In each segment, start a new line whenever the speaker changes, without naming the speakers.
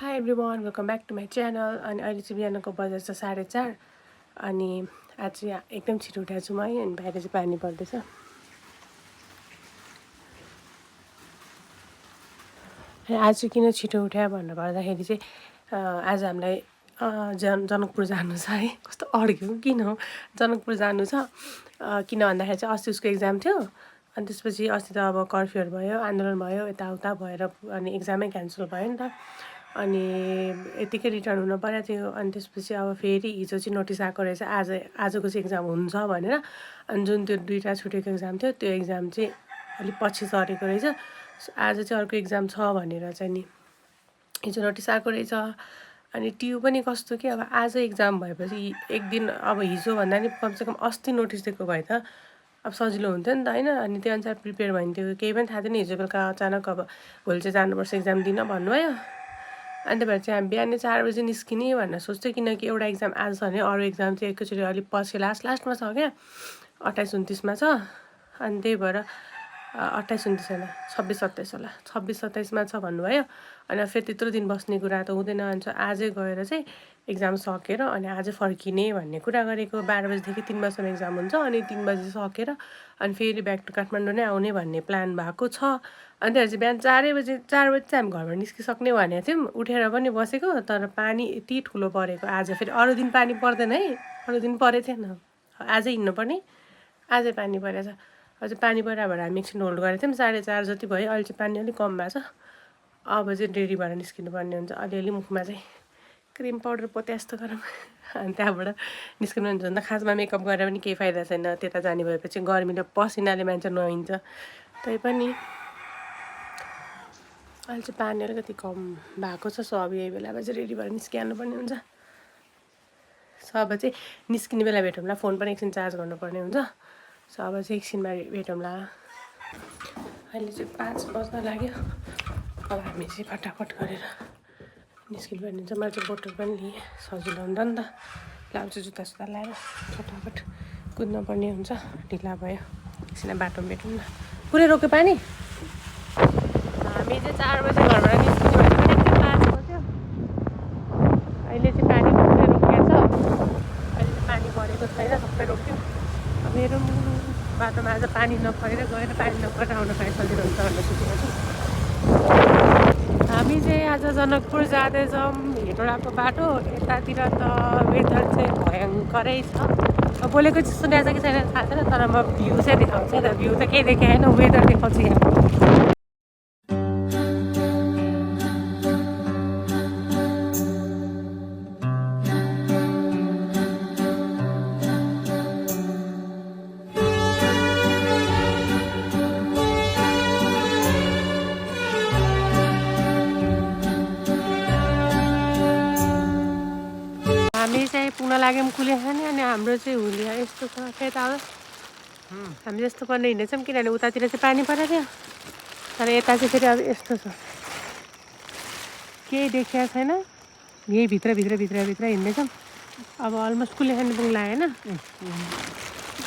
High everyone welcome back to my channel. अनि अहिले चाहिँ बिहानको बजार छ 4:30 अनि आज चाहिँ एकदम छिटो उठेको छु म है। अनि बाहिर चाहिँ पानी पर्दैछ। आज चाहिँ किन छिटो उठ्यो भन्नु पर्दाखेरि चाहिँ आज हामीलाई जनकपुर जानु छ है। कस्तो अड्क्यो किन हो जनकपुर जानु छ किन भन्दाखेरि चाहिँ अस्ति उसको एक्जाम थियो। अनि त्यसपछि अस्ति त अब कर्फ्यूहरू भयो, आन्दोलन भयो, यताउता भएर अनि एक्जामै क्यान्सल भयो नि त। अनि यतिकै रिटर्न हुनु परेको थियो। अनि त्यसपछि अब फेरि हिजो चाहिँ नोटिस आएको रहेछ आजको चाहिँ एक्जाम हुन्छ भनेर। अनि जुन त्यो 2टा छुटेको एक्जाम थियो त्यो एक्जाम चाहिँ अलिक पछि सरेको रहेछ। आज चाहिँ अर्को एक्जाम छ भनेर चाहिँ नि हिजो नोटिस आएको रहेछ। अनि ट्यु पनि कस्तो कि अब आज एक्जाम भएपछि एक दिन अब हिजो भन्दा नि कमसेकम अस्ति नोटिस दिएको भए त अब सजिलो हुन्थ्यो नि त होइन। अनि त्यो अनुसार प्रिपेयर भइन्थ्यो। केही पनि थाहा थिएन। हिजो बेलुका अचानक अब भोलि चाहिँ जानुपर्छ एक्जाम दिन भन्नुभयो। अनि त्यही भएर चाहिँ हामी बिहानै 4 बजी निस्किने भनेर सोच्थ्यो। किनकि एउटा एक्जाम आज छ भने अरू एक्जाम चाहिँ एकैचोटि अलिक पछि लास्टमा छ क्या, 28-29मा छ। अनि त्यही भएर 28-29 होइन 26-27 होला, 26-27मा छ भन्नुभयो। अनि फेरि त्यत्रो दिन बस्ने कुरा त हुँदैन। अनि आजै गएर चाहिँ एक्जाम सकेर अनि आजै फर्किने भन्ने कुरा गरेको। 12 बजीदेखि 3 बजीसम्म एक्जाम हुन्छ। अनि 3 बजी सकेर अनि फेरि ब्याक टु काठमाडौँ नै आउने भन्ने प्लान भएको छ। अनि त्यहाँबाट चाहिँ बिहान 4 बजी चाहिँ हामी घरबाट निस्किसक्ने भनेको थियौँ। उठेर पनि बसेको तर पानी यति ठुलो परेको आज। फेरि अरू दिन पानी पर्दैन है, अरू दिन परेको थिएन। आजै हिँड्नुपर्ने, आजै पानी परेछ। अझै पानी परेर भएर हामी एकछिन होल्ड गरेको थियौँ। 4:30 जति भयो। अहिले चाहिँ पानी अलिक कम भएको छ। अब चाहिँ रेडी भएर निस्किनु पर्ने हुन्छ। अलिअलि मुखमा चाहिँ क्रिम पाउडर पोते जस्तो गरौँ। अनि त्यहाँबाट निस्किनु हुन्छ नि त। खासमा मेकअप गरेर पनि केही फाइदा छैन। त्यता जाने भएपछि गर्मीले पसिनाले मान्छे नुहाइन्छ। तैपनि अहिले चाहिँ पानी अलिकति कम भएको छ। सो अब यही बेलामा चाहिँ रेडी भएर निस्किहाल्नु पर्ने हुन्छ। सो अब चाहिँ निस्किने बेला भेटौँला। फोन पनि एकछिन चार्ज गर्नुपर्ने हुन्छ। सो अब चाहिँ एकछिनमा भेटौँला। अहिले चाहिँ 5 बज्न लाग्यो। अब हामी चाहिँ फटाफट गरेर निस्किनु पर्ने हुन्छ। मैले चाहिँ बोतल पनि लिएँ, सजिलो हुन्छ नि त। लाउँछु जुत्ता लगाएर फटाफट कुद्न पर्ने हुन्छ। ढिला भयो। एकछिन बाटोमा भेटौँ न। कुनै रोक्यो पानी? हामी चाहिँ 4 बजी घरबाट निस्किनु भने पनि एकदम 5 बज्यो। अहिले चाहिँ पानी पुरै रोकिएको छ। अहिले चाहिँ पानी परेको छैन, सबै रोक्यो। अब हेरौँ बाटोमा आज पानी नपरेर गएर पानी नपरेर आउन पाए सजिलो हुन्छ भनेर सोचेको छु। हामी चाहिँ आज जनकपुर जाँदैछौँ। हेटौँडाको बाटो यतातिर त वेदर चाहिँ भयङ्करै छ। बोलेको चाहिँ सुनेको छ कि छैन थाहा छैन, तर म भ्यू चाहिँ देखाउँछु नि त। भ्यू त केही देखाएन, वेदर देखाउँछु यहाँ। हामी चाहिँ पुग्न लाग्यौँ कुलेखानी। अनि हाम्रो चाहिँ हुलिया यस्तो छ यता हामी जस्तो पर्ने हिँडेछौँ। किनभने उतातिर चाहिँ पानी परेको थियो, तर यता चाहिँ फेरि अब यस्तो छ, केही देखिएको छैन। यही भित्र हिँड्दैछौँ। अब अलमोस्ट कुलेखानी पुग्ला होइन।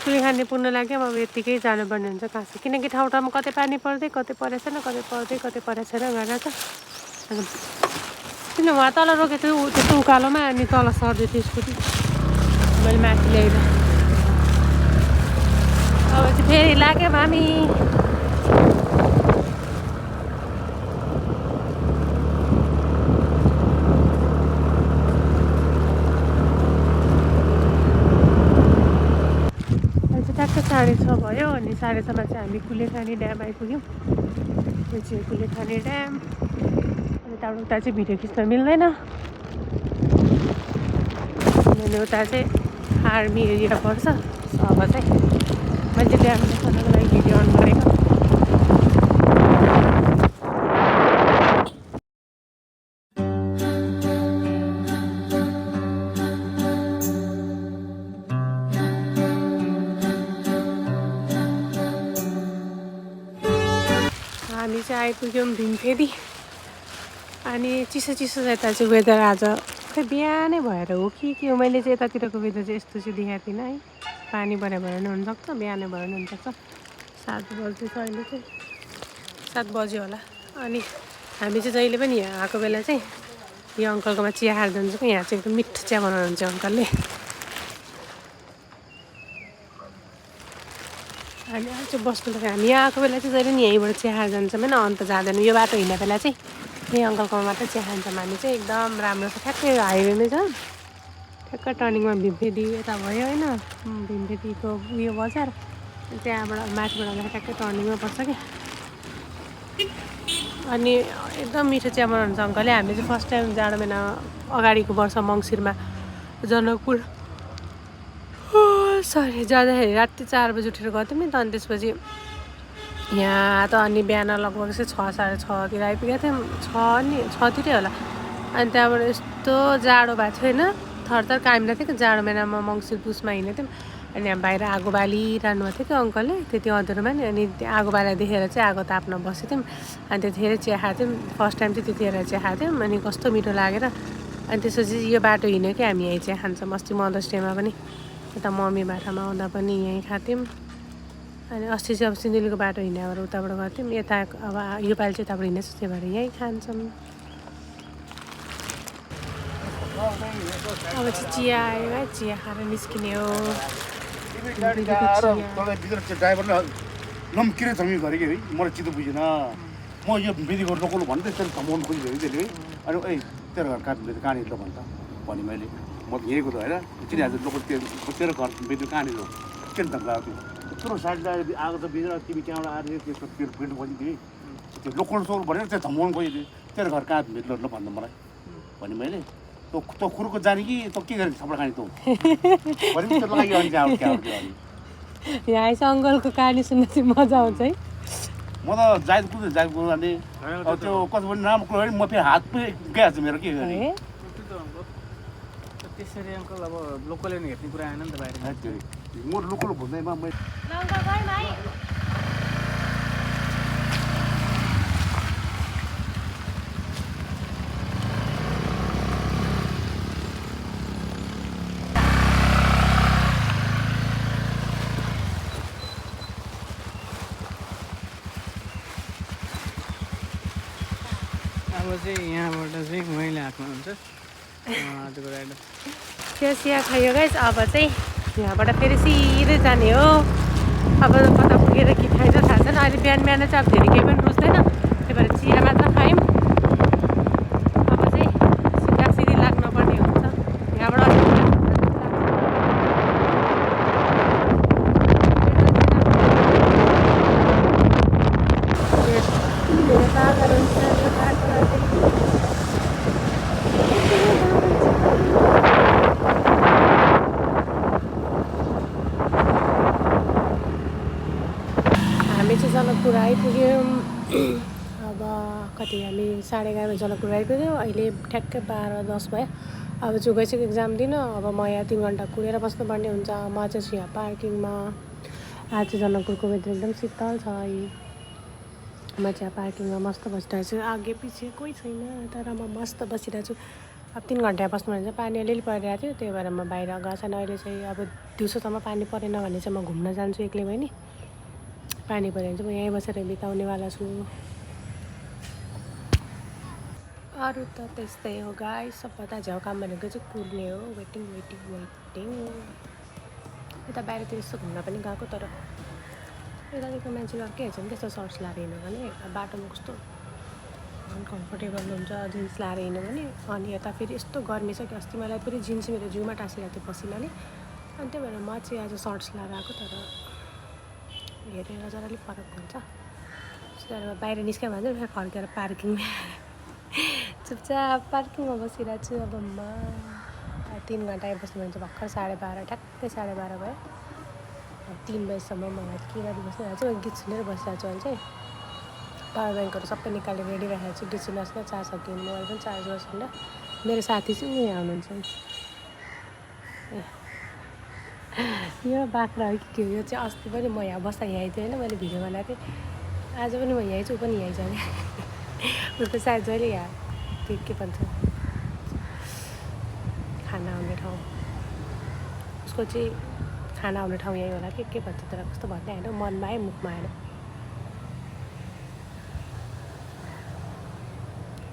कुलेखानी पुग्न लाग्यौँ। अब यत्तिकै जानुपर्ने हुन्छ कहाँ चाहिँ, किनकि ठाउँ ठाउँमा कतै पानी पर्दै कतै परेको छैन, कतै पर्दै कतै परेको छैन गरेर छ। किन उहाँ तल रोकेको थियो त्यस्तो उकालोमा, अनि तल सर्दै थियो स्कुटी। मैले माथि ल्याएर अब चाहिँ फेरि लाग्यौँ हामी। अहिले चाहिँ ट्याक्क 6:30 भयो। अनि 6:30मा चाहिँ हामी कुलेखानी ड्याम आइपुग्यौँ। यो चाहिँ कुलेखानी ड्याम। अनि उता चाहिँ भिडियो खिच्न मिल्दैन किनभने उता चाहिँ आर्मी एरिया पर्छ। अब चाहिँ मैले ड्याम देखाउनको लागि भिडियो अन गरेको। हामी चाहिँ आइपुग्यौँ भीमफेदी। अनि चिसो छ यता चाहिँ वेदर आज। खै बिहानै भएर हो कि के हो, मैले चाहिँ यतातिरको वेदर चाहिँ यस्तो चाहिँ देखाएको थिइनँ है। पानी पऱ्यो भएर नि हुनसक्छ, बिहानै भएर नि हुनसक्छ। 7 बज्दैछ अहिले चाहिँ, 7 बज्यो होला। अनि हामी चाहिँ जहिले पनि यहाँ आएको बेला चाहिँ यो अङ्कलकोमा चिया खाएर जान्छु कि यहाँ चाहिँ एकदम मिठो चिया बनाउनुहुन्छ अङ्कलले। अनि अहिले चाहिँ बस्नु त हामी यहाँ आएको बेला चाहिँ जहिले नि यहीँबाट चिया खाएर जान्छौँ होइन, अन्त जाँदैनौँ। यो बाटो हिँड्ने बेला चाहिँ यही अङ्कलकोमा मात्रै चिया खान्छौँ हामी चाहिँ। एकदम राम्रो छ, ठ्याक्कै हाइवेमै छ, ठ्याक्कै टर्निङमा भीमफेदी यता भयो होइन, भीमफेदीको उयो बजार, त्यहाँबाट माथिबाट आउँदाखेरि ठ्याक्कै टर्निङमा पर्छ कि। अनि एकदम मिठो चिया बनाउनुहुन्छ अङ्कलले। हामीले चाहिँ फर्स्ट टाइम जाडो महिना अगाडिको वर्ष मङ्सिरमा जनकपुर सरी जाँदाखेरि राति 4 बजी उठेर गएको थियौँ नि त। अनि त्यसपछि यहाँ त अनि बिहान लगभग चाहिँ 6 साढे 6तिर आइपुगेको थियौँ, 6तिरै होला। अनि त्यहाँबाट यस्तो जाडो भएको थियो होइन, थरथर कामिरहेको थियो कि जाडो महिनामा मङ्सिर पुसमा हिँडेको थियौँ। अनि यहाँ बाहिर आगो बालिरहनु भएको थियो कि अङ्कलले त्यति अँध्यारोमा नि। अनि आगो बालेर देखेर चाहिँ आगो ताप्न बसेको थियौँ। अनि त्यतिखेर चिया खाएको थियौँ, फर्स्ट टाइम चाहिँ त्यतिखेर चिया खाएको थियौँ। अनि कस्तो मिठो लागेर अनि त्यसपछि यो बाटो हिँड्यो कि हामी यहीँ चिया खान्छौँ। अस्ति मदर्स डेमा पनि यता मम्मी बाटामा आउँदा पनि यहीँ खाथ्यौँ। अनि अस्ति चाहिँ अब सिन्धुलीको बाटो हिँड्यो भएर उताबाट गएको थियौँ, यता अब योपालि चाहिँ उताबाट हिँडेछ, त्यही भएर यहीँ खान्छौँ। अब चाहिँ चिया आयो है, चिया खाएर निस्किने हो।
ड्राइभरले नम्किरे धमी गरेँ कि है, मलाई चित्त बुझेन। म यो विधि गर्नु नकोलो भन्दै त्यसले धमाउनु खोजिरहेको त्यसले। अनि ए तेरो घर कहाँनिर कहाँनिर ल भन्छ भने मैले म त यहीँको त होइन चिनिहाल्छु लोकल तेरो घर बेच्नु कहाँनिर हो किन त लाग्यो त्यो साइडमा आएको त बिचरा तिमी त्यहाँबाट आएर त्यसको तेल बेच्नु खोजिदिएँ त्यो लोकल सोल भनेर त्यो धमाउनु खोजिदिएँ तेरो घर कहाँ बेच्नु ल भन्दा मलाई भने मैले तँ कुरोको जाने कि तँ के गर्ने थपडा खाने तँ भने त्यो लाग्यो अनि चाहिँ अनि
यहाँ आएछ अङ्कलको कहानी सुन्न चाहिँ मजा आउँछ है।
म त जाइत कुद्नु जाने अब त्यो कस्तो पनि राम्रो कुरो म फेरि हात पनि गइहाल्छ मेरो के गर्ने
त्यसरी अङ्कल अब लोकलले नि हेर्ने कुरा आएन नि त बाहिर।
म लोकल भन्दैमा
अब चाहिँ यहाँबाट चाहिँ मैले हाक्नु हुन्छ आजको राइडर
चिया खायो गाइस। अब चाहिँ यहाँबाट फेरि सिधै जाने हो। अब कता पुगेर के खाइन्छ थाहा छैन। अहिले बिहान चाहिँ अब धेरै केही पनि रुच्दैन, त्यही भएर चिया मात्र खायौँ। अब चाहिँ सिधा सिधी लाग्नुपर्ने हुन्छ यहाँबाट। जनकपुर आइपुग्यौँ। अब कति हामी 11:30 जनकपुर आइपुग्यौँ। अहिले ठ्याक्कै 12:10 भयो। अब चाहिँ गइसक्यो एक्जाम दिन। अब म यहाँ 3 घन्टा कुरेर बस्नुपर्ने हुन्छ। म चाहिँ छु यहाँ पार्किङमा। आज चाहिँ जनकपुरको वेदर एकदम शीतल छ। म चाहिँ पार्किङमा मस्त बसिरहेको छु, आगे पछि कोही छैन तर म मस्त बसिरहेको छु। अब 3 घन्टा बस्नुपर्ने हुन्छ। पानी अलिअलि परिरहेको थियो, त्यही भएर म बाहिर गएको छैन अहिले चाहिँ। अब दिउँसोसम्म पानी परेन भने चाहिँ म घुम्न जान्छु एक्लै भयो नि। पानी पऱ्यो भने चाहिँ म यहीँ बसेर बिताउनेवाला छु। अरू त त्यस्तै हो गाइस। सबभन्दा झ्याउ काम भनेको चाहिँ कुर्ने हो। वेटिङ यता बाहिरतिर यसो घुम्न पनि गएको, तर यतादेखिको मान्छेले अर्कै हेर्छ नि त्यस्तो सर्ट्स लाएर हिँड्यो भने। बाटोमा कस्तो अनकम्फर्टेबल हुन्छ जिन्स लाएर हिँड्यो भने। अनि यता फेरि यस्तो गर्मी छ कि अस्ति मलाई फेरि जिन्स मेरो जिउमा टाँसिरहेको थियो पसिनाले। अनि त्यही भएर म चाहिँ आज सर्ट्स लाएर आएको, तर हेरेर जरा अलिक फरक हुन्छ। त्यहाँबाट बाहिर निस्क्यो भने चाहिँ फेरि फर्केर पार्किङमा चुपचाप पार्किङमा बसिरहेको छु। अब म 3 घन्टा बस्नु भने चाहिँ भर्खर 12:30 ठ्याक्कै 12:30 भयो। 3 बजीसम्म मलाई के गरी बसिरहेको छु, गीत सुनेर बसिरहेको छु। अहिले चाहिँ पावर ब्याङ्कहरू सबै निकालेर रेडी राखेको छु। गीत सुन्नुहोस् न, चार्ज सकियो मोबाइल पनि चार्ज गर्छु ल। मेरो साथी चाहिँ उयो आउनुहुन्छ यो बाख्रा हो कि के हो यो चाहिँ। अस्ति पनि म यहाँ बस्दा यहाँ आइदिएँ होइन, मैले भिडियो बनाएको थिएँ। आज पनि म यहीँ छु, ऊ पनि यहीँ जाने। उसको सायद जहिले यहाँ के भन्छ खाना आउने ठाउँ, उसको चाहिँ खाना आउने ठाउँ यहीँ होला के भन्छ, तर कस्तो भन्दै होइन मनमा आयो मुखमा आएन।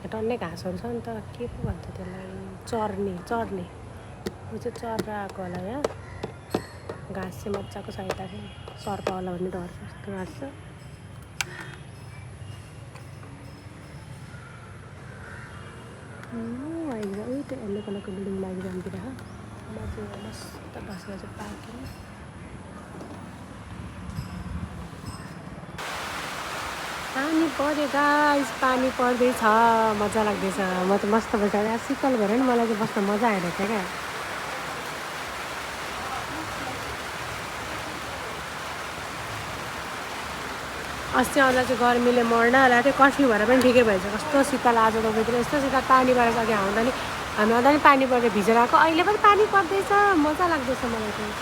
टन्नै घाँसहरू छ नि त के पो भन्छ त्यसलाई चर्ने चर्ने ऊ चाहिँ चरेर आएको होला यहाँ घाँस चाहिँ मजाको छ यता सर्प होला भन्ने डर छ जस्तो घाँस छ अहिले उयो त्यो येल्लो कलरको बिल्डिङ लागिरहन्तिर मान्छे मस्त बसेर चाहिँ पार्किङ पानी पऱ्यो गाइस पानी पर्दैछ मजा लाग्दैछ म त मस्त बसेर शीतल भएर नि मलाई चाहिँ बस्न मजा आइरहेको थियो क्या अस्ति आउँदा चाहिँ गर्मीले मर्न होला त्यो कर्फ्यू भएर पनि ठिकै भएछ कस्तो शीतल आज तपाईँतिर यस्तो शीतल पानी परेर अघि आउँदा नि हामी आउँदा नि पानी परेर भिजेर आएको अहिले पनि पानी पर्दैछ मजा लाग्दैछ मलाई चाहिँ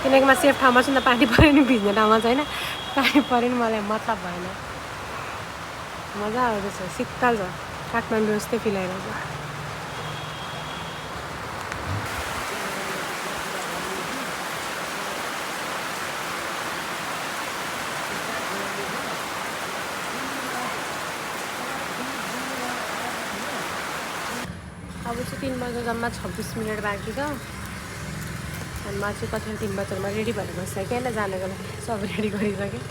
किनकि म सेफ ठाउँमा छु नि त पानी पऱ्यो नि भिज्ने ठाउँमा छैन पानी पऱ्यो नि मलाई मतलब भएन मजा आउँदैछ शीतल छ काठमाडौँ जस्तै फिल आइरहेको छ अब चाहिँ 3 बजे जम्मा 26 मिनट बाँकी छ अनि म चाहिँ कति 3 बजेमा रेडी भएर बसिसकेँ होइन जानको लागि सब रेडी गरिसकेँ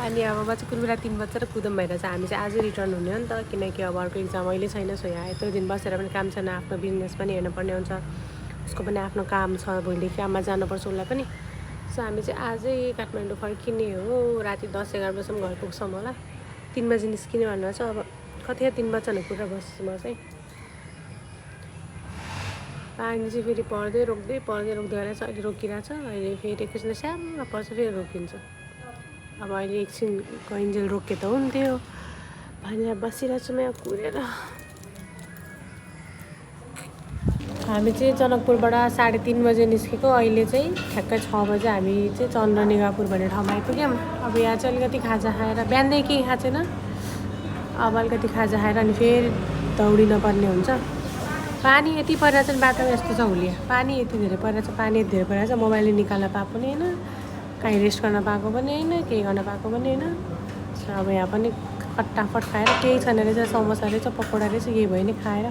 अनि अब म चाहिँ कुन बेला 3 बजेर कुदौँ भएर चाहिँ हामी चाहिँ आजै रिटर्न हुने हो नि त किनकि अब अर्को इक्जाम अहिले छैन सो यहाँ यत्रो दिन बसेर पनि काम छैन आफ्नो बिजनेस पनि हेर्नुपर्ने हुन्छ उसको पनि आफ्नो काम छ भोलिदेखि आमा जानुपर्छ उसलाई पनि सो हामी चाहिँ आजै काठमाडौँ फर्किने हो राति 10-11 बजीसम्म घर पुग्छौँ होला 3 बजी निस्किने भन्नुभएको छ अब कति 3 बजी पुरा बस्छु म चाहिँ पानी चाहिँ फेरि पर्दै रोक्दै रहेछ अहिले रोकिरहेछ अहिले फेरि एकैछिन सानो पर्छ फेरि रोकिन्छ अब अहिले एकछिनको इन्जेल रोके त हुन्थ्यो भनेर बसिरहेको छु म यहाँ कुरेर हामी चाहिँ जनकपुरबाट 3:30 बजे निस्केको अहिले चाहिँ ठ्याक्कै 6 बजे हामी चाहिँ चन्द्रनिगापुर भन्ने ठाउँमा आइपुग्यौँ अब यहाँ चाहिँ अलिकति खाजा खाएर बिहानै केही खाएको छैन अब अलिकति खाजा खाएर अनि फेरि दौडिन पर्ने हुन्छ पानी यति परेर चाहिँ बाटोमा यस्तो छ हुलिया पानी यति धेरै परेर चाहिँ पानी यति धेरै परेर चाहिँ मोबाइलले निकाल्न पाएको पनि होइन कहीँ रेस्ट गर्न पाएको पनि होइन केही गर्न पाएको पनि होइन अब यहाँ पनि फटाफट खाएर केही छैन रहेछ समोसा रहेछ पकौडा रहेछ यही भयो नि खाएर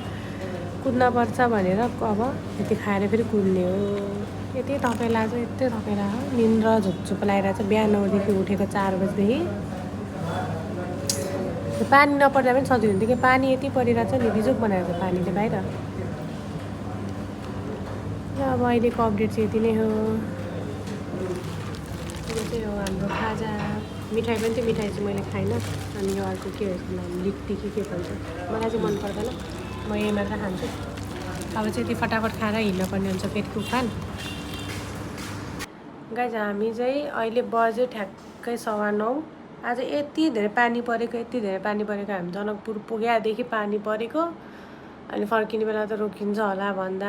कुद्न पर्छ भनेर अब यति खाएर फेरि कुद्ने हो यति थकाइला चाहिँ यति थकाइला निन्द्रा झुकझुक लगाइरहेको छ बिहानदेखि उठेको 4 बजीदेखि पानी नपर्दा पनि सजिलो हुन्थ्यो कि पानी यति परिरहेको छ नि बिजोक बनाएको छ पानीले बाहिर अब अहिलेको अपडेट चाहिँ यति नै हो यो चाहिँ हो हाम्रो खाजा मिठाई पनि थियो मिठाई चाहिँ मैले खाइनँ अनि यो अर्को के हो नाम लिट्टी के भन्छ मलाई चाहिँ मन पर्दैन म यही मात्र खान्छु अब चाहिँ यति फटाफट खाएर हिँड्नुपर्ने हुन्छ पेटको खान गाइज हामी चाहिँ अहिले बजे ठ्याक्कै 9:15 आज यति धेरै पानी परेको हामी जनकपुर पुगेदेखि पानी परेको अनि फर्किने बेला त रोकिन्छ होला भन्दा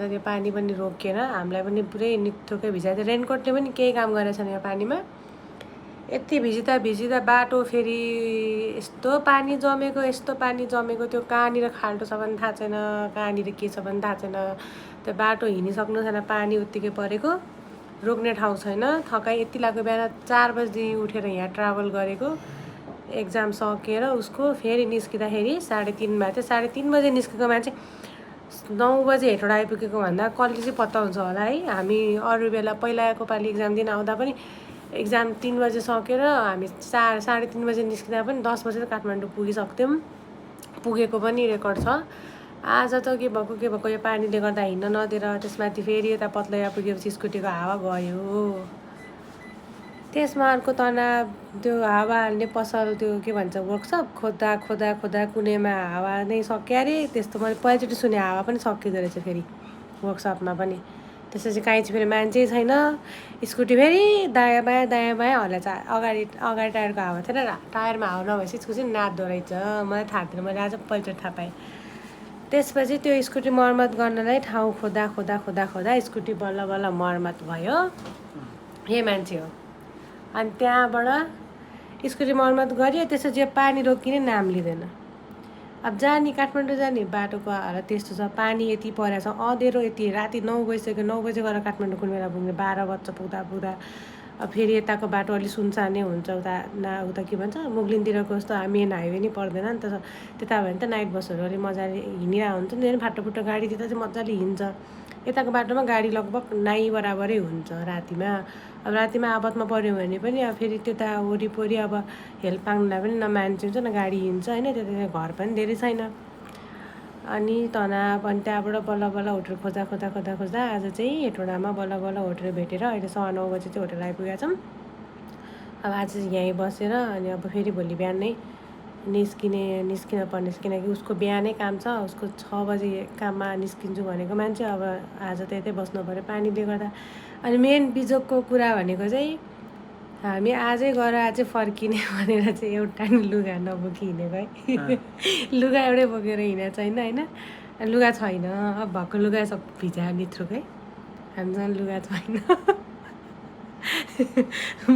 त्यो पानी पनि रोकेन हामीलाई पनि पुरै निथुकै भिजाएको थियो रेनकोटले पनि केही काम गरेको छैन यहाँ पानीमा यति भिजिँदा बाटो फेरि यस्तो पानी जमेको त्यो कहाँनिर खाल्टो छ भने थाहा छैन कहाँनिर के छ भने थाहा छैन त्यो बाटो हिँडिसक्नु छैन पानी उत्तिकै परेको रोक्ने ठाउँ छैन थकाइ यति लाग्यो बिहान 4 बजीदेखि उठेर यहाँ ट्राभल गरेको एक्जाम सकेर उसको फेरि निस्किँदाखेरि 3:30 भएको थियो 3:30 बजे निस्केको मान्छे 9 बजे हेटौँडा आइपुगेको भन्दा कसले चाहिँ पत्ता हुन्छ होला है हामी अरू बेला पहिलाको पालि एक्जाम दिन आउँदा पनि एक्जाम 3 बजे सकेर हामी 3:30 बजे निस्किँदा पनि 10 बजे त काठमाडौँ पुगिसक्थ्यौँ पुगेको पनि रेकर्ड छ आज त के भएको यो पानीले गर्दा हिँड्न नदिएर त्यसमाथि फेरि यता पत्लैया पुगेपछि स्कुटीको हावा गयो त्यसमा अर्को तनाव त्यो हावा हाल्ने पसल त्यो के भन्छ वर्कसप खोदा कुनैमा हावा नै सक्यो अरे त्यस्तो मैले पहिलोचोटि सुने हावा पनि सकिँदो रहेछ फेरि वर्कसपमा पनि त्यसपछि काहीँ चाहिँ फेरि मान्छे छैन स्कुटी फेरि दायाँ बायाँ हल्ला छ अगाडि टायरको हावा थिएन टायरमा हावा नभएपछि स्कुटी नाच्दो रहेछ मलाई थाहा थिएन मैले आज पहिलोचोटि थाहा पाएँ त्यसपछि त्यो स्कुटी मर्मत गर्नलाई ठाउँ खोदा स्कुटी बल्ल मर्मत भयो यही मान्छे हो अनि त्यहाँबाट स्कुटी मर्मत गऱ्यो त्यसपछि पानी रोकिने नाम लिँदैन अब जाने काठमाडौँ जाने बाटोको हालत त्यस्तो छ पानी यति परेको छ अँधेरो यति राति 9 बजिसक्यो 9 बजे गएर काठमाडौँ कुन बेला पुग्ने 12 बज्छ पुग्दा फेरि यताको बाटो अलिक सुनसानै हुन्छ उता के भन्छ मुगलिनतिरको जस्तो मेन हाइवे नै पर्दैन नि त त्यता भयो भने त नाइट बसहरू अलिक मजाले हिँडिरहेको हुन्छ नि फाटोफुटो गाडी त्यता चाहिँ मजाले हिँड्छ यताको बाटोमा गाडी लगभग नाइ बराबरै हुन्छ रातिमा अब रातिमा आपतमा पऱ्यो भने पनि अब फेरि त्यता वरिपरि अब हेल्प माग्नुलाई पनि न मान्छे हुन्छ न गाडी हिँड्छ होइन त्यता घर पनि धेरै छैन अनि तनाव अनि त्यहाँबाट बल्ल बल्ल होटल खोज्दा आज चाहिँ हेटौँडामा बल्ल होटल भेटेर अहिले 9:15 बजी चाहिँ होटल आइपुगेका छौँ अब आज यहीँ बसेर अनि अब फेरि भोलि बिहान नै निस्किन पर्ने किनकि उसको बिहानै काम छ उसको 6 बजी काममा निस्किन्छु भनेको मान्छे अब आज त यतै बस्नु पऱ्यो पानीले गर्दा अनि मेन बिजोगको कुरा भनेको चाहिँ हामी आजै गएर आजै फर्किने भनेर चाहिँ एउटा नि लुगा नबोकी हिँडेको है लुगा एउटै बोकेर हिँडेको छैन होइन लुगा छैन अब भएको लुगा सब भिजा निथ्रुक है हामीसँग लुगा छैन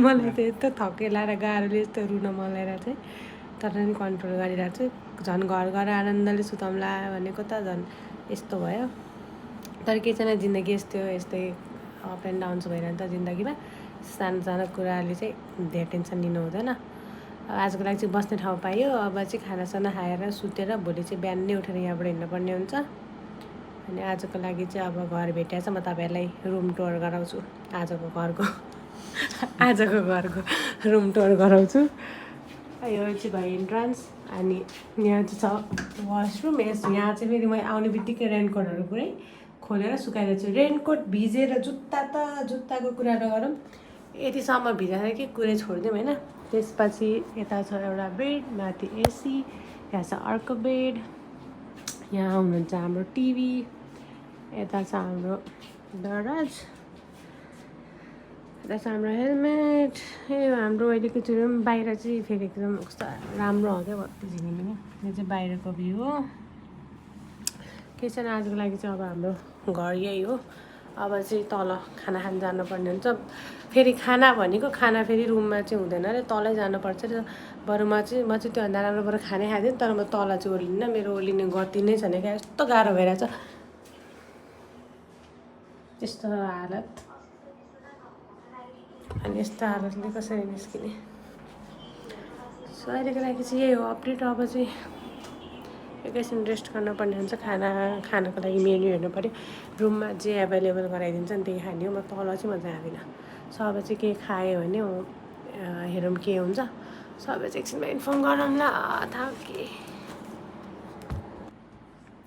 मलाई त यस्तो थकेला र गाह्रोले यस्तो रुन मन लागेर चाहिँ तर पनि कन्ट्रोल गरिरहेको छु झन् घर गएर आनन्दले सुताउँला भनेको त झन् यस्तो भयो तर के छैन जिन्दगी यस्तै अप एन्ड डाउन्स भइरहन्छ जिन्दगीमा सानो कुराले चाहिँ धेरै टेन्सन लिनु हुँदैन आजको लागि चाहिँ बस्ने ठाउँ पाइयो अब चाहिँ खानासाना खाएर सुतेर भोलि चाहिँ बिहान नै उठेर यहाँबाट हिँड्नुपर्ने हुन्छ अनि आजको लागि चाहिँ अब घर भेटेर चाहिँ म तपाईँहरूलाई रुम टुर गराउँछु आजको घरको रुम टुर गराउँछु यो चाहिँ भयो इन्ट्रान्स अनि यहाँ चाहिँ छ वासरुम यहाँ चाहिँ फेरि म आउने बित्तिकै रेनकोटहरू पुरै खोलेर सुकाइदिएको छु रेनकोट भिजेर जुत्ताको कुरा नगरौँ यतिसम्म भिजाएर के कुरै छोडिदिउँ होइन त्यसपछि यता छ एउटा बेड माथि एसी यहाँ छ अर्को बेड यहाँ हुनुहुन्छ हाम्रो टिभी यता छ हाम्रो दराज यता छ हाम्रो हेलमेट हाम्रो अहिलेको चाहिँ बाहिर चाहिँ फेरि एकदम कस्तो राम्रो आउँथ्यो बत्ती झिलिमिली यो चाहिँ बाहिरको भ्यू हो के छैन आजको लागि चाहिँ अब हाम्रो घर यही हो अब चाहिँ तल खाना खान जानुपर्ने हुन्छ फेरि खाना भनेको खाना फेरि रुममा चाहिँ हुँदैन अरे तलै जानुपर्छ र बरु म चाहिँ त्योभन्दा राम्रो बरु खानै खाँदिनँ तर म तल चाहिँ ओर्लिन्न मेरो ओर्लिने गति नै छैन क्या यस्तो गाह्रो भइरहेछ त्यस्तो हालत अनि यस्तो हालतले कसरी निस्किने सो अहिलेको लागि चाहिँ यही हो अपडेट अब चाहिँ एकैछिन रेस्ट गर्नुपर्ने हुन्छ खानको लागि मेन्यू हेर्नु पऱ्यो रुममा जे एभाइलेबल गराइदिन्छ नि त्यही खाने हो म तल चाहिँ म जाँदिनँ सो अब चाहिँ के खायो भने हेरौँ के हुन्छ सो अब चाहिँ एकछिनमा इन्फर्म गरौँला थाके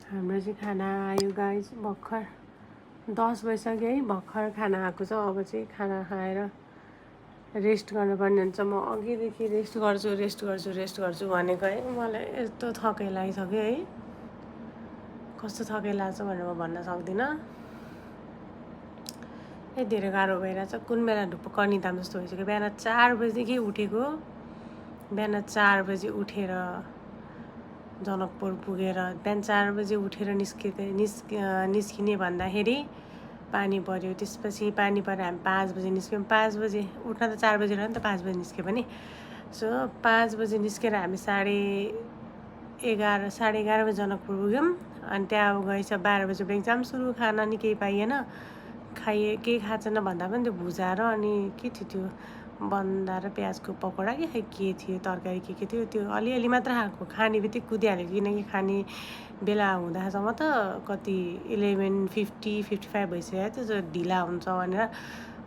हाम्रो चाहिँ खाना आयो गाइस भर्खर 10 बजिसक्यो है भर्खर खाना आएको छ अब चाहिँ खाना खाएर रेस्ट गर्नुपर्ने हुन्छ म अघिदेखि रेस्ट गर्छु भनेको है मलाई यस्तो थकाइ लागिसक्यो है कस्तो थकाइ लाग्छ भनेर म भन्न सक्दिनँ धेरै गाह्रो भइरहेछ कुन बेला ढुक्क निदाम जस्तो भइसक्यो बिहान 4 बजीदेखि उठेको बिहान 4 बजी उठेर जनकपुर पुगेर बिहान 4 बजी उठेर निस्किने भन्दाखेरि पानी पऱ्यो त्यसपछि पानी परेर हामी 5 बजी निस्क्यौँ 5 बजी उठ्न त 4 बजी रह्यो नि त 5 बजी निस्क्यो पनि सो 5 बजी निस्केर हामी 11:30 बजी जनकपुर पुग्यौँ अनि त्यहाँ अब गएछ 12 बजी एक्जाम सुरु खाना नि केही पाइएन केही खाएको छैन भन्दा पनि त्यो भुजा र अनि के थियो त्यो बन्दा र प्याजको पकौडा के थियो तरकारी के थियो त्यो अलिअलि मात्र खाएको खाने बित्तिकै कुदिहाल्यो किनकि खाने बेला हुँदासम्म त कति 11:50-55 भइसक्यो त्यो ढिला हुन्छ भनेर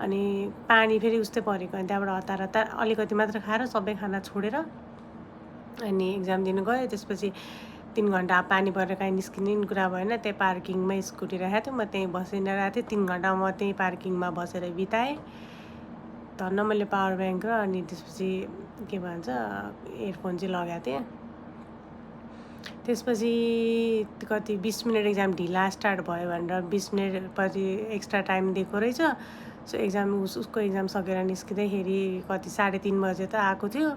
अनि पानी फेरि उस्तै परेको अनि त्यहाँबाट हतार अलिकति मात्र खाएर सबै खाना छोडेर अनि एक्जाम दिनु गयो त्यसपछि 3 घन्टा पानी परेर काहीँ निस्किने कुरा भएन त्यही पार्किङमै स्कुटी राखेको थियो म त्यहीँ बसिरहेको थिएँ 3 घन्टा म त्यहीँ पार्किङमा बसेर बिताएँ धन्न मैले पावर ब्याङ्क र अनि त्यसपछि के भन्छ इयरफोन चाहिँ लगाएको थिएँ त्यसपछि कति 20 मिनट एक्जाम ढिला स्टार्ट भयो भनेर 20 मिनट पछि एक्स्ट्रा टाइम दिएको रहेछ सो एक्जाम उसको एक्जाम सकेर निस्किँदाखेरि कति 3:30 बजे त आएको थियो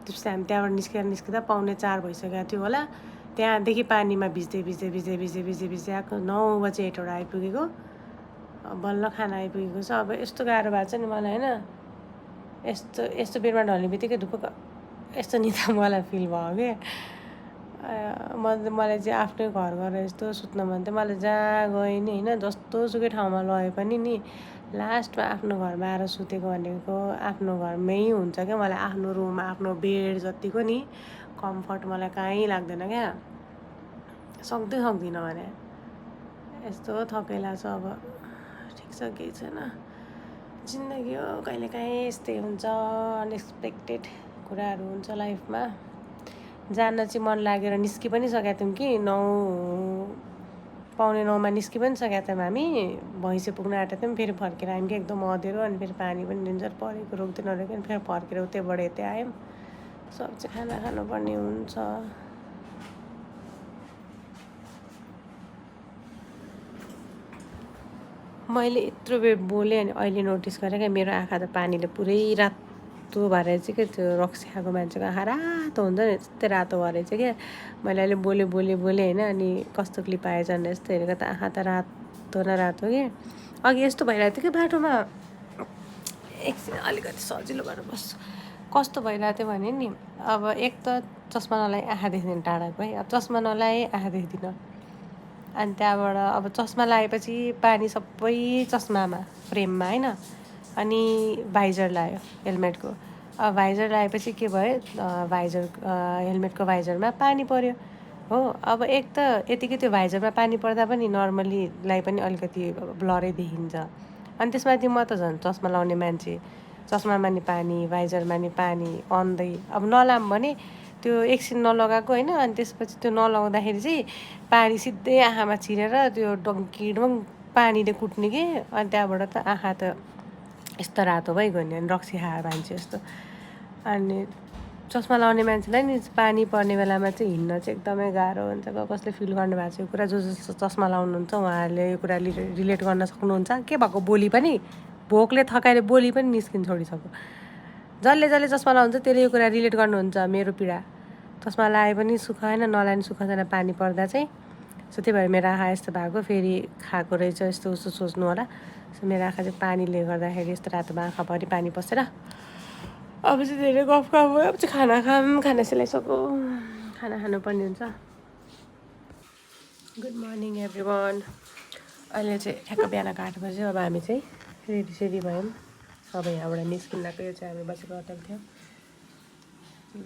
त्यसपछि हामी त्यहाँबाट निस्किँदा 3:45 भइसकेको थियो होला त्यहाँदेखि पानीमा भिज्दै आएको 9 बजे हेटौँडा आइपुगेको बल्ल खाना आइपुगेको छ अब यस्तो गाह्रो भएको छ नि मलाई होइन यस्तो बेडमा ढल्ने बित्तिकै ढुक्क यस्तो निदामवाला फिल भयो क्या मलाई चाहिँ आफ्नै घर गएर यस्तो सुत्न मन थियो मलाई जहाँ गएँ नि होइन जस्तो सुकै ठाउँमा लगे पनि नि लास्टमा आफ्नो घरमा आएर सुतेको भनेको आफ्नो घरमै हुन्छ क्या। मलाई आफ्नो रुम आफ्नो बेड जतिको नि कम्फर्ट मलाई कहीँ लाग्दैन क्या। सक्दिनँ भने यस्तो थकै लाग्छ। अब ठिक छ, केही छैन, जिन्दगी हो, कहिलेकाहीँ यस्तै हुन्छ, अनएक्सपेक्टेड कुराहरू हुन्छ लाइफमा। जान चाहिँ मन लागेर निस्कि पनि सकेका थियौँ कि 9:45 निस्कि पनि सकेका थियौँ हामी। भैँसे पुग्न आँटेको थियौँ, फेरि फर्केर आयौँ कि एकदम अँध्यारो, अनि फेरि पानी पनि डेन्जर परेको, रोक्दै नरोक्यो, अनि फेरि फर्केर उतैबाट यतै आयौँ। सब्जी खाना खानुपर्ने हुन्छ। मैले यत्रो बेर बोलेँ अनि अहिले नोटिस गरेँ क्या, मेरो आँखा त पानीले पुरै रातो भएर चाहिँ क्या, त्यो रक्सी खाएको मान्छेको आँखा रातो हुन्छ नि, त्यस्तै रातो भएर चाहिँ क्या। मैले अहिले बोलेँ होइन, अनि कस्तो क्लिप आएछ भनेर यस्तो हेरेको त आँखा त रातो न रातो कि। अघि यस्तो भइरहेको थियो कि बाटोमा, एकछिन अलिकति सजिलो भएर बस्छु। कस्तो भइरहेको थियो भने नि, अब एक त चस्मा नलाए आँखा देख्दैन टाढाको है, अब चस्मा नलाए आँखा देख्दिनँ। अनि त्यहाँबाट अब चस्मा लगाएपछि पानी सबै चस्मामा फ्रेममा होइन, अनि भाइजर लगायो हेलमेटको। अब भाइजर लगाएपछि के भयो, हेलमेटको भाइजरमा पानी पऱ्यो हो। अब एक त यतिकै त्यो भाइजरमा पानी पर्दा पनि नर्मलीलाई पनि अलिकति ब्लरै देखिन्छ। अनि त्यसमाथि म त झन् चस्मा लाउने मान्छे, चस्मामा नि पानी, भाइजरमा नि पानी अन्दै, अब नलाम भने त्यो एकछिन नलगाएको होइन, अनि त्यसपछि त्यो नलगाउँदाखेरि चाहिँ पानी सिधै आँखामा छिरेर त्यो डङ्किडुङ पानीले कुट्ने कि। अनि त्यहाँबाट त आँखा त यस्तो रातो भइगयो नि, अनि रक्सी खाएर मान्छे जस्तो। अनि चस्मा लाउने मान्छेलाई नि पानी पर्ने बेलामा चाहिँ हिँड्न चाहिँ एकदमै गाह्रो हुन्छ। कसले फिल गर्नु भएको छ यो कुरा, जो चस्मा लाउनुहुन्छ उहाँहरूले यो कुरा रिलेट गर्न सक्नुहुन्छ। के भएको बोली पनि, भोकले थकाइले बोली पनि निस्किन छोडिसक्यो। जसले चस्मा लाउँछ त्यसले यो कुरा रिलेट गर्नुहुन्छ मेरो पीडा। चस्मा लगाए पनि सुख होइन, नलाए पनि सुख छैन पानी पर्दा चाहिँ। सो त्यही भएर मेरो आँखा यस्तो भएको, फेरि खाएको रहेछ यस्तो उस्तो सोच्नु होला। सो मेरो आँखा चाहिँ पानीले गर्दाखेरि यस्तो रातोमा आँखाभरि पानी पसेर। अब चाहिँ धेरै गफ भयो, अब चाहिँ खाना सिलाइसक्यो, खाना खानुपर्ने हुन्छ। Good morning every one. अहिले चाहिँ ठ्याक्क बिहानको 8 बज्यो। अब हामी चाहिँ रेडी भयौँ। अब यहाँबाट निस्किँदाको यो चाहिँ हामी बसेको होटल थियो,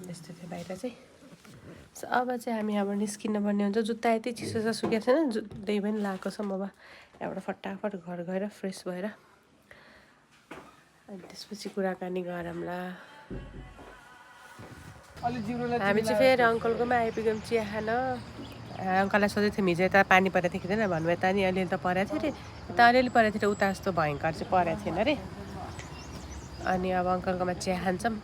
यस्तो थियो बाहिर चाहिँ। सो अब चाहिँ हामी यहाँबाट निस्किनु पर्ने हुन्छ। जुत्ता यति चिसो छ, सुकेको छैन, जुत्दै पनि लगाएको छौँ। अब यहाँबाट फटाफट घर गएर फ्रेस भएर अनि त्यसपछि कुराकानी गरौँला। हामी चाहिँ फेरि अङ्कलकोमा आइपुग्यौँ चिया खान। अङ्कललाई सोधेको थियौँ हिजो यता पानी परेको थियो कि थिएन भन्नुभयो, यता नि अलिअलि त परेको थियो अरे, यता अलिअलि परेको थियो, उता जस्तो भयङ्कर चाहिँ परेको थिएन अरे। अनि अब अङ्कलकोमा चिया खान्छौँ।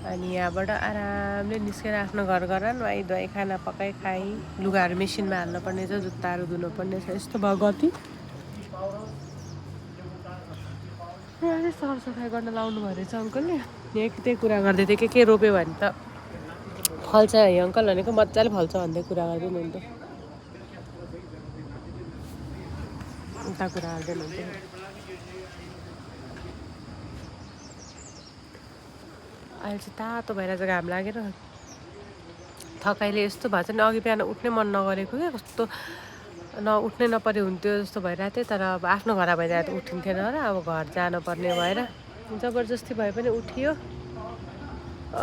अनि यहाँबाट आरामले निस्केर आफ्नो घर नुहाइ धुवाइ खाना पकाइ खाइ, लुगाहरू मेसिनमा हाल्नुपर्ने छ, जुत्ताहरू धुनुपर्ने छ, यस्तो भयो गति। सरसफाइ गर्न लाउनु भयो रहेछ अङ्कलले। त्यही कुरा गर्दै थियो, के रोप्यो भने त फल्छ है अङ्कल भनेको, मजाले फल्छ भन्दै कुरा गर्दै हुनुहुन्थ्यो, उता कुरा गर्दै हुनुहुन्थ्यो। अहिले चाहिँ तातो भइरहेको घाम लागेर थकाइले यस्तो भएको छ नि। अघि बिहान उठ्नै मन नगरेको क्या, कस्तो उठ्नै नपरे हुन्थ्यो जस्तो भइरहेको थियो। तर अब आफ्नो घर भइरहेको त उठिन्थेन र, अब घर जानुपर्ने भएर जबरजस्ती भए पनि उठियो।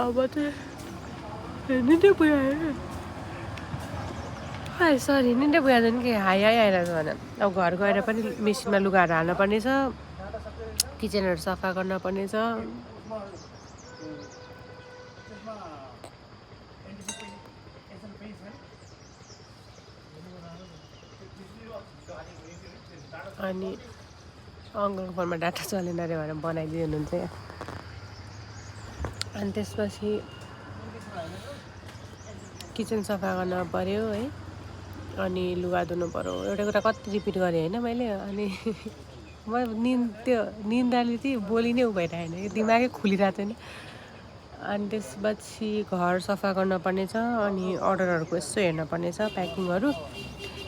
अब चाहिँ निन्दै पुग्यो, सरी निन्दै पुगेको नि कि हाई आइरहेको छ भने। अब घर गएर पनि मेसिनमा लुगाहरू हाल्नुपर्ने छ, किचनहरू सफा गर्नुपर्ने छ। अनि अङ्कलको फोनमा डाटा चलेन अरे भनेर बनाइदिनु हुनुहुन्छ यहाँ। अनि त्यसपछि किचन सफा गर्न पऱ्यो है, अनि लुगा धुनु पऱ्यो। एउटा कुरा कति रिपिट गरेँ होइन मैले। अनि म निन्दाले चाहिँ बोली नै भइरहेन, दिमागै खुलिरहेको थिएन। अनि त्यसपछि घर सफा गर्नुपर्ने छ, अनि अर्डरहरूको यसो हेर्नुपर्ने छ, प्याकिङहरू।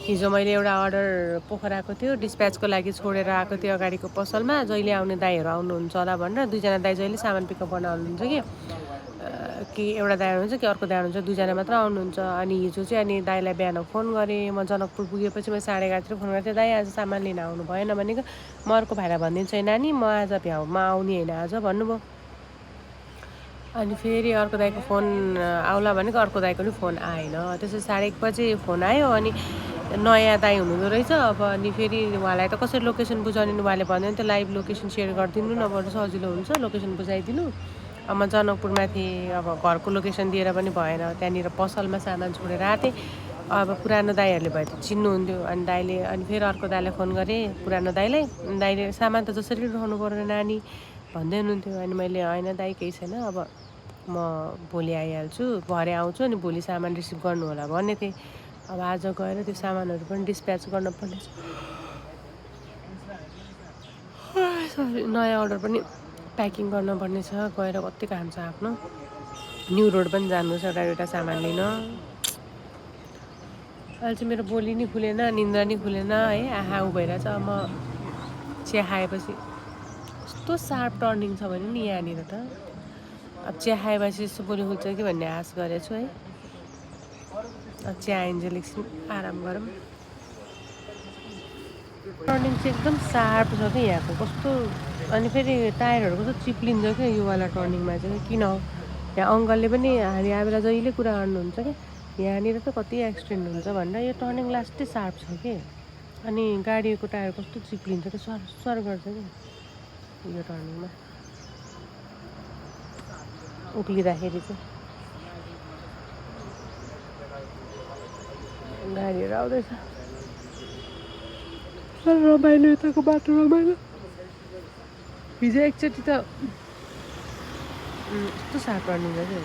हिजो मैले एउटा अर्डर पोखराको थियो, डिस्प्याचको लागि छोडेर आएको थियो अगाडिको पसलमा। जहिले आउने दाइहरू आउनुहुन्छ होला भनेर, 2जना दाइ जहिले सामान पिकअप गर्न आउनुहुन्छ कि। कि एउटा दाइ आउनुहुन्छ कि अर्को दाइ आउनुहुन्छ, दुईजना मात्र आउनुहुन्छ। अनि हिजो चाहिँ अनि दाइलाई बिहान फोन गरेँ, म जनकपुर पुगेपछि म 11:30तिर फोन गरेको थिएँ, दाइ आज सामान लिन आउनु भएन भनेको। म अर्को भाइलाई भनिदिन्छु है नानी, म आज भ्याउमा आउने होइन आज भन्नुभयो। अनि फेरि अर्को दाइको फोन आउला भनेको अर्को दाइको पनि फोन आएन। त्यसपछि 1:30 बजे फोन आयो अनि नयाँ दाइ हुनुहुँदो रहेछ। अब अनि फेरि उहाँलाई त कसरी लोकेसन बुझाउने, उहाँले भन्यो नि त लाइभ लोकेसन सेयर गरिदिनु न, बरु सजिलो हुन्छ लोकेसन बुझाइदिनु। अब म जनकपुरमा थिएँ, अब घरको लोकेसन दिएर पनि भएन, त्यहाँनिर पसलमा सामान छोडेर आएको थिएँ। अब पुरानो दाइहरूले भए त चिन्नुहुन्थ्यो। अनि दाइले अनि फेरि अर्को दाइलाई फोन गरेँ, पुरानो दाइलाई। दाइले सामान त जसरी पनि उठाउनु पऱ्यो नानी भन्दै हुनुहुन्थ्यो। अनि मैले होइन दाइ केही छैन, अब म भोलि आइहाल्छु, भरे आउँछु, अनि भोलि सामान रिसिभ गर्नु होला भन्ने थिएँ। अब आज गएर त्यो सामानहरू पनि डिस्प्याच गर्नुपर्ने छ। सरी, नयाँ अर्डर पनि प्याकिङ गर्नुपर्ने छ, गएर कति काम छ आफ्नो। न्यु रोड पनि जानु छ एउटा सामान लिन। अहिले चाहिँ मेरो बोली नि खुलेन, निन्द्रा नि खुलेन है, आँखा उ भइरहेछ। म चिया खाएपछि कस्तो सार्प टर्निङ छ भने नि यहाँनिर त। अब चिया खाएपछि यस्तो बोली खुल्छ कि भन्ने आश गरेको छु है। अब चिया आइन्जेल एकछिन आराम गरौँ। टर्निङ चाहिँ एकदम सार्प छ कि यहाँको कस्तो। अनि फेरि टायरहरू कस्तो चिप्लिन्छ क्या योवाला टर्निङमा चाहिँ, किन हो। यहाँ अङ्कलले पनि हामी आएर जहिले कुरा गर्नुहुन्छ कि यहाँनिर त कति एक्सिडेन्ट हुन्छ भनेर। यो टर्निङ लास्टै सार्प छ कि, अनि गाडीको टायर कस्तो चिप्लिन्छ कि सर सर गर्छ कि यो टर्निङमा उक्लिँदाखेरि चाहिँ। गाडीहरू आउँदैछ, रमाइलो, यताको बाटो रमाइलो। हिजो एकचोटि त यस्तो सार्प टर्निङ छ कि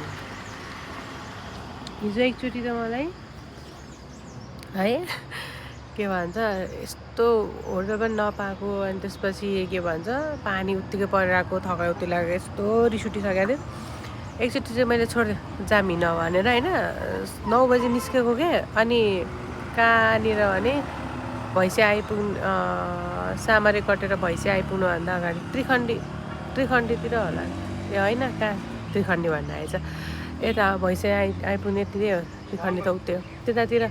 हिजो एकचोटि त मलाई है के भन्छ यस्तो होल्डर पनि नपाएको। अनि त्यसपछि के भन्छ पानी उत्तिकै परिरहेको, थकाइ उत्ति लागेको, यस्तो रिस उठिसकेको थियो। एकचोटि चाहिँ मैले छोडिदिएँ जाम हिँड भनेर होइन, 9 बजी निस्केको क्या। अनि कहाँनिर भने भैँसिया सामरे कटेर भैँसिया आइपुग्नुभन्दा अगाडि त्रिखण्डीतिर होला, ए होइन कहाँ त्रिखण्डी भन्न आएछ, यता भैँसिया आइपुग्ने यति हो, त्रिखण्डी त उतै हो। त्यतातिर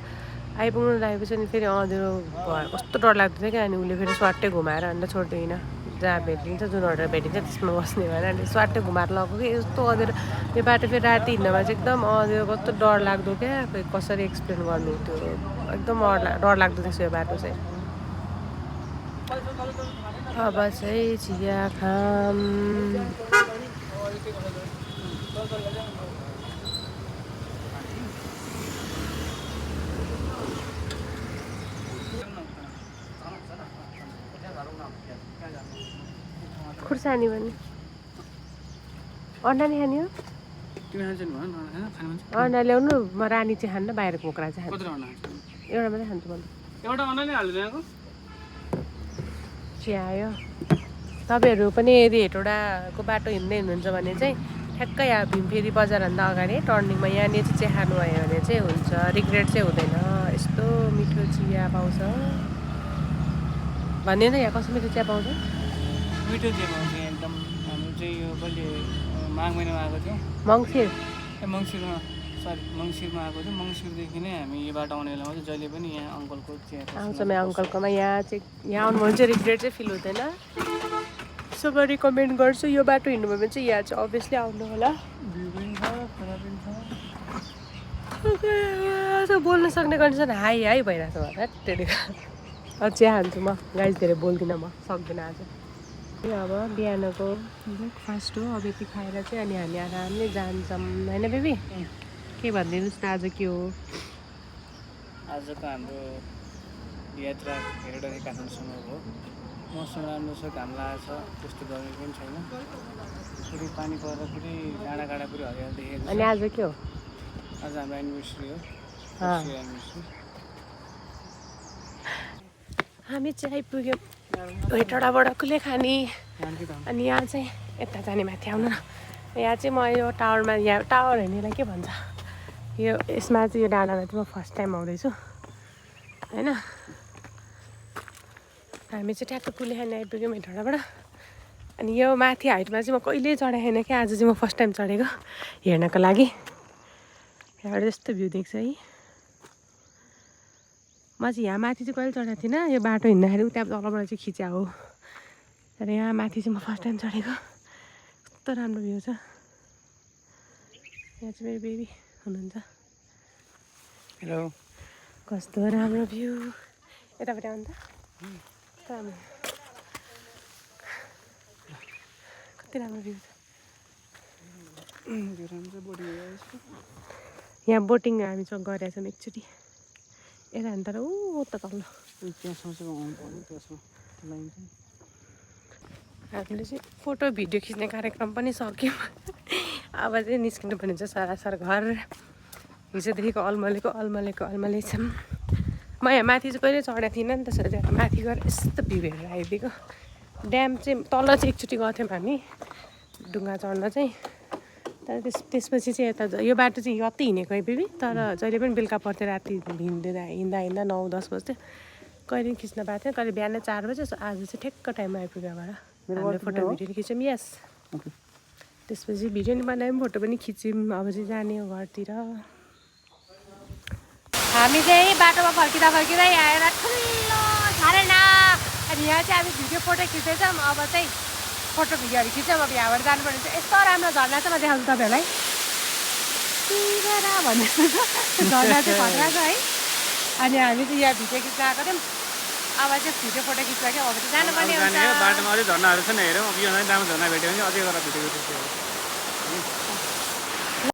आइपुग्नु लागेपछि अनि फेरि अँध्यारो भयो, कस्तो डर लाग्थ्यो थियो क्या। अनि उसले फेरि स्वाट्टै घुमाएर अन्त छोड्दिनँ, जहाँ भेटिन्छ जुन अर्डर भेटिन्छ त्यसमा बस्ने भएर अनि स्वाट्टै घुमाएर लगेको कि। यस्तो अँध्यारो त्यो बाटो फेरि राति हिँड्नमा चाहिँ एकदम अँध्यारो, कस्तो डर लाग्दो क्या। खोइ कसरी एक्सप्लेन गर्नु, त्यो एकदम डर लाग्दो थिएछ यो बाटो चाहिँ। अब चाहिँ चिया खाम। खुर्सानी भने अन्डा नि खाने हो, अन्डा ल्याउनु। म रानी चाहिँ खान्न, बाहिर कुखुरा चाहिँ खान्छु, एउटा मात्रै खान्छु म।
एउटा अन्डा नै हाल्दैन यहाँको
चिया आयो। तपाईँहरू पनि यदि हेटौडाको बाटो हिँड्दै हुनुहुन्छ भने चाहिँ ठ्याक्कै यहाँ भीमफेरी बजारभन्दा अगाडि टर्निङमा यहाँनिर चाहिँ चिया खानुभयो भने चाहिँ हुन्छ, रिग्रेट चाहिँ हुँदैन। यस्तो मिठो चिया पाउँछ भन्ने त, यहाँ कस्तो मिठो चिया पाउँछ,
मिठो चिया पाउँछ एकदम। हाम्रो चाहिँ यो कहिले माघ महिनामा आएको थियो,
मङ्सिर
मङ्सिरमा, सरी मङ्सिरमा आएको थियो। मङ्सिरदेखि नै हामी यो बाटो आउने बेलामा चाहिँ जहिले पनि यहाँ अङ्कलको चिया
आउँछ। म अङ्कलकोमा यहाँ आउनु भने चाहिँ रिग्रेट चाहिँ फिल हुँदैन। सो म रिकमेन्ड गर्छु, यो बाटो हिँड्नुभयो भने चाहिँ यहाँ चाहिँ अभियसली आउनु होला। बोल्न सक्ने कन्डिसन हाई हाई भइरहेको छ होला त्यतिको। चिया खान्छु म गाइस, धेरै बोल्दिनँ म, सक्दिनँ आज। यो अब बिहानको ब्रेकफास्ट हो, अब यति खाएर चाहिँ अनि हामी आरामले जान्छौँ होइन बेबी। के भनिदिनुहोस् न आज के हो
आजको हाम्रो यात्रा हेटौडा काठमाडौँसम्म हो। मौसम राम्रो छ, घाम लागेको छ, त्यस्तो गर्मी पनि छैन। फेरि पानी परेर फेरि डाँडा काँडा फेरि हरियाली देखेको छ।
अनि आज के हो,
आज हाम्रो एनिभर्सरी हो, एनिभर्सरी।
हामी चाहिँ आइपुग्यौँ हेटौडाबाट कुलेखानी। अनि यहाँ चाहिँ यता जाने माथि आउनु न। यहाँ चाहिँ म यो टावरमा, यहाँ टावर होइन यसलाई के भन्छ, यो यसमा चाहिँ यो डाँडामा चाहिँ म फर्स्ट टाइम आउँदैछु होइन। हामी चाहिँ ट्याक्क कुलेखानी आइपुग्यौँ हेटौडाबाट। अनि यो माथि हाइटमा चाहिँ म कहिल्यै चढाएन क्या, आज चाहिँ म फर्स्ट टाइम चढेको हेर्नको लागि। यहाँबाट यस्तो भ्यू देख्छ है। म चाहिँ यहाँ माथि चाहिँ कहिले चढाएको थिइनँ, यो बाटो हिँड्दाखेरि उता तलबाट चाहिँ खिच्या हो। तर यहाँ माथि चाहिँ म फर्स्ट टाइम चढेको। कस्तो राम्रो भ्यू छ। यहाँ चाहिँ मेरो बेबी हुनुहुन्छ।
हेलो।
कस्तो राम्रो भ्यू। यतापट्टि आउनु त। कस्तो राम्रो, कति राम्रो भ्यू छ। यहाँ बोटिङ हामी गरेका छौँ एकचोटि। यता हान्नु तर ऊ त तल्लो हामीले चाहिँ फोटो भिडियो खिच्ने कार्यक्रम पनि सक्यौँ। अब चाहिँ निस्किनुपर्ने हुन्छ सरासर घर। हिजोदेखिको अल्मलेको छौँ। म यहाँ माथि चाहिँ कहिले चढेको थिइनँ नि त, त्यसरी त्यहाँ माथि गएर यस्तो भ्यू हेरेर आइदिएको। ड्याम चाहिँ तल चाहिँ एकचोटि गएको थियौँ हामी ढुङ्गा चढ्न चाहिँ। तर त्यसपछि चाहिँ यता यो बाटो चाहिँ कति हिँडेको है बेबी, तर जहिले पनि बेलुका पर्थ्यो, राति हिँड्दा 9-10 बज्थ्यो। कहिले पनि खिच्न पाएको थियो, कहिले बिहान 4 बजे। आज चाहिँ ठ्याक्क टाइममा आइपुग्यो यहाँबाट। हामीले फोटो भिडियो खिच्यौँ। यस, त्यसपछि भिडियो नि बनायौँ, फोटो पनि खिच्यौँ। अब चाहिँ जाने हो घरतिर। हामी चाहिँ बाटोमा फर्किँदा आएर ठुलो झरना। अनि यहाँ चाहिँ हामी भिडियो फोटो खिच्दैछौँ। अब चाहिँ फोटो भिडियोहरू खिच्यौँ। अब यहाँबाट जानुपर्ने चाहिँ यस्तो राम्रो झरना चाहिँ म देखाउँछु तपाईँहरूलाई। भन्ने झरना चाहिँ खतरा छ है। अनि हामी चाहिँ यहाँ भिडियो खिच्न आएको थियौँ। अब चाहिँ भिडियो फोटो खिच्दा क्या अब चाहिँ जानुपर्ने हुन्छ।
बाटोमा अझै झर्नाहरू छ नि हेरौँ। अब यो राम्रो झर्ना भेट्यो भने अझै गरेर भिडियो खिच्छ।